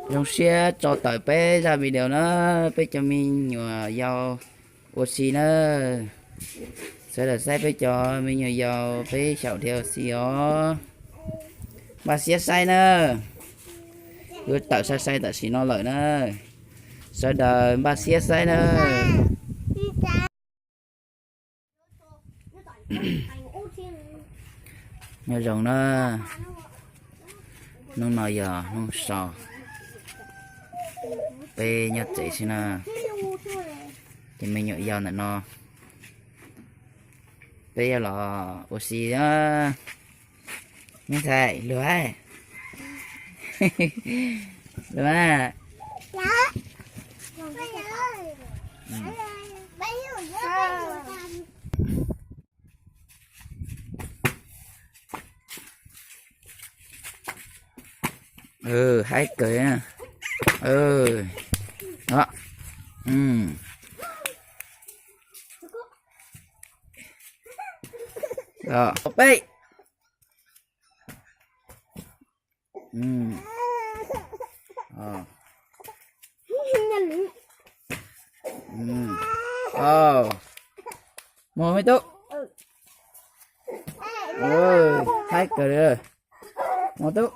Zoo siab tso tawm peb zaj video na, peb cov me nyuam yaus ua si na. Sawv daws saib peb cov me nyuam yaus peb xyaum dhia ua si os. Npaj siab saib na. Yuav tawm sai sai tam sim no lawm na. Sawv daws npaj siab saib na. Nyob zoo na, hnub no yog hnub so, peb nyob tsev xwb na. Ces me nyuam yaus ntawm no, peb yuav los ua si na. Me ntxhais, luag, luag. Haib kawg. Peb. Mus me tub. Haib kawg li. Mus tub.